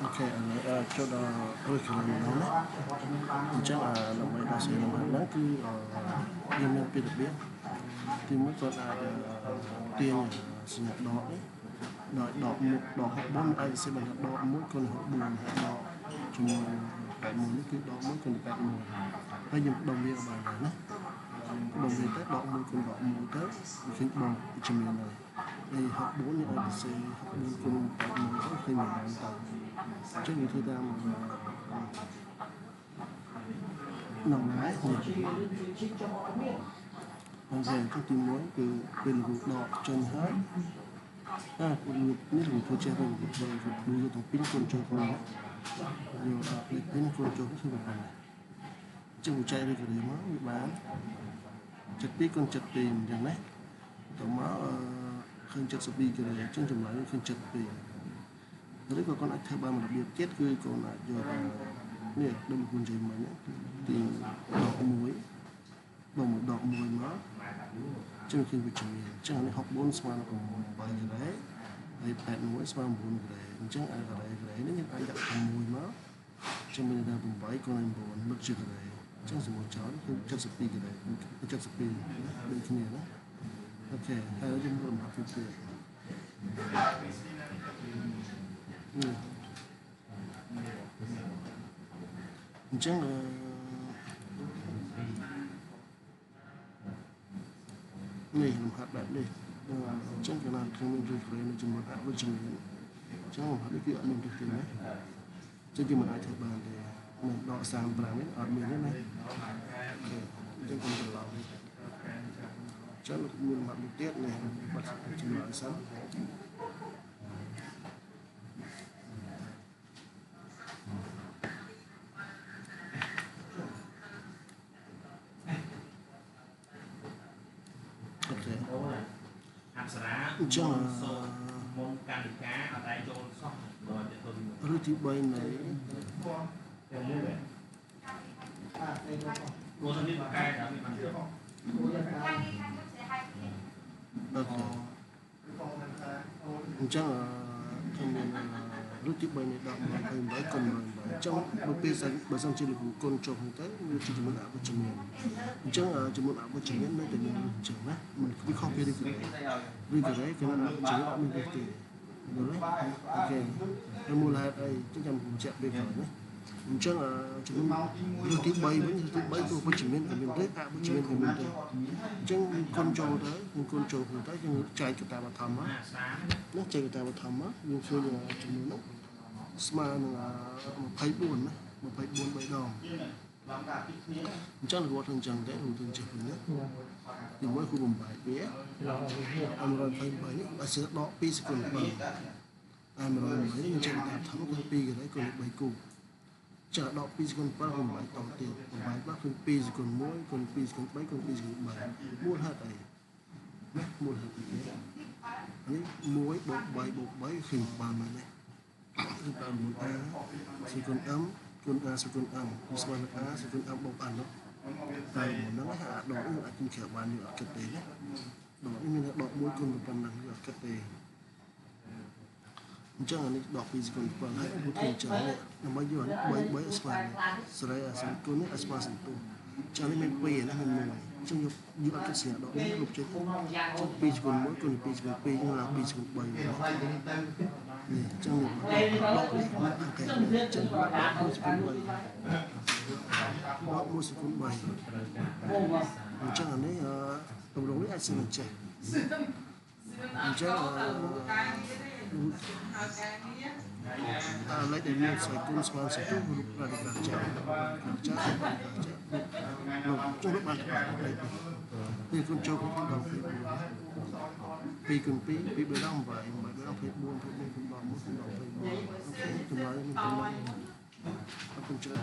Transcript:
OK ឥឡូវចូលដល់ឫសគីឡូម្ដងណាអញ្ចឹងដើម្បីដោះស្រាយលំហាត់ហ្នឹងគឺយើងមានពីររបៀបទីមួយគាត់អាចទាញសញ្ញាដកនេះដោយដក1ដក64អាចសរសេរបានថាដក1គុណ64ហើយដកជាមួយ81នេះគឺដក1គុណ81ហើយយើងផ្ដុំវាក៏បានដែរណាផ្ដុំវាទៅដក1គុណដក1ទៅវាឃើញបូកវិជ្ជមានហើយហើយ64នេះអាចសរសេរ64គុណ81ទៅឃើញមិនបានទៅអញ្ចឹងយើងធ្វើតាមក្នុងដែរ OK ទី1គឺពេលលោកដកចេញហើយអានេះលោកធ្វើចេះវិញលោកយកទាំងពីរគុណចូលក្នុងយកលេខពីរគុណចូលគឺប៉ុណ្ណេះអញ្ចឹងចែកឬក៏រៀងមកវាបាន72គុណ72អញ្ចឹងណាតមកឃើញ72ការ៉េអញ្ចឹងចម្លើយឃើញ72ឬក៏កូនអាចធ្វើបានមួយរបៀបទៀតគឺកូនអាចយកនេះដូចគុណជ័យមិញទីដក1បងមកដក1មកចឹងឃើញវិជ្ជមានអញ្ចឹងនេះ64ស្មើនឹង8ការ៉េហើយ81ស្មើ9ការ៉េអញ្ចឹងអាការ៉េការ៉េនេះយើងអាចដាក់6មកចឹងមានថា8គុណ9មុតជាការ៉េអញ្ចឹងសម្រាប់ចោលគឺ72ការ៉េ72ដូចគ្នាណា OK ហើយយើងមើលលំហាត់ទីទៀតអញ្ចឹងនេះលំហាត់បែបនេះអញ្ចឹងកាលណាខ្ញុំមានរឿងក្រេនៅចំនួនអវិជ្ជមានអញ្ចឹងលំហាត់នេះគឺអត់មានទេណាអញ្ចឹងយើងមិនអាចធ្វើបានទេនឹងដក35នេះអត់មានទេណា OK អញ្ចឹងកុំច្រឡំអញ្ចឹងមានលំហាត់មួយទៀតនេះបាត់ចម្លើយសិនអញ្ចឹង មុនកាលិកាអត់ដែរចូលសោះដល់ទៅឬទី3នៃទាំងមួយគោលនេះកែដល់មានបាន OK អញ្ចឹងខ្ញុំមានឬទី3នៃដក128គុណ128អញ្ចឹងបើពេលបើសិនជាលោកគុណចុះទៅវាជាចំនួនអវិជ្ជមានអញ្ចឹងចំនួនអវិជ្ជមាននៅតែមានអញ្ចឹងណាមិនវាខុសពីឬការ៉េឬការ៉េគឺអវិជ្ជមានអត់មានទេយល់ទេ OK ហើយមូលហេតុអីចឹងចាំបញ្ជាក់ពេលក្រោយណាអញ្ចឹងចំនួនឬទី3វិញឬទី3គឺវិជ្ជមានក៏មានទេអវិជ្ជមានក៏មានទេអញ្ចឹងគុណចូលទៅយើងគុណចូលទៅយើងចែកកតាបឋមមកណាចែកកតាបឋមមកយើងឃើញចំនួននោះស្មើនឹង24ណា24 3ដងអញ្ចឹងលោកធ្វើអញ្ចឹងទេលោកធ្វើចេះវិញណាទីមួយគឺបំបែកវា128នេះបើសិនដក2សគុណ7អា128នេះយើងចែកកតាបឋមគឺ2ការ៉េគុណ3គូចាដក2សគុណ7បំបែកតទៀតបំបែកមកគឺ2សគុណ1គុណ2សគុណ3គុណ2សគុណ3មូលហេតុអីណាមូលហេតុនេះនេះ1បូក3បូក3ឃើញបានមកនេះគឺបាន1 a សគុណ m គុណ a សគុណ m គឺស្មើនឹង a សគុណ m បូក n នោះតែមុនហ្នឹងអាដកនេះអាចគិតក្រៅបានយើងអត់គិតទេណាដកនេះមានដក1គុណប៉ុណ្ណឹងយើងអត់គិតទេអញ្ចឹងអានេះដក2សគុណ7ហើយឧទាហរណ៍អញ្ចឹងដើម្បីយកអានេះ3 3ស្មើសេរីអាសគុណនេះស្មើសន្ទុះអញ្ចឹងនេះមាន2ណាមាន1អញ្ចឹងយកយកអត់គិតសញ្ញាដកនេះលុបចេញ2សគុណ1គុណ2សគុណ2យើងឡើង2សគុណ3នេះអញ្ចឹងដកនេះ OK អញ្ចឹងដក1សគុណ3ដក1សគុណ3អញ្ចឹងអានេះទម្រង់នេះអាចសិនចេះអញ្ចឹងលេខដែលមានស្វ័យគុណស្មើសន្ទុះរូបរ៉ាឌីកាល់ចាចាចាលោកចុះបានលេខនេះគុណចូលគុណដល់2 2គុណ2 2 3ដល់8 8ដល់24 24គុណដល់1គុណដល់24 OK ចម្លើយមានប៉ុណ្ណឹងអរគុណច្រើន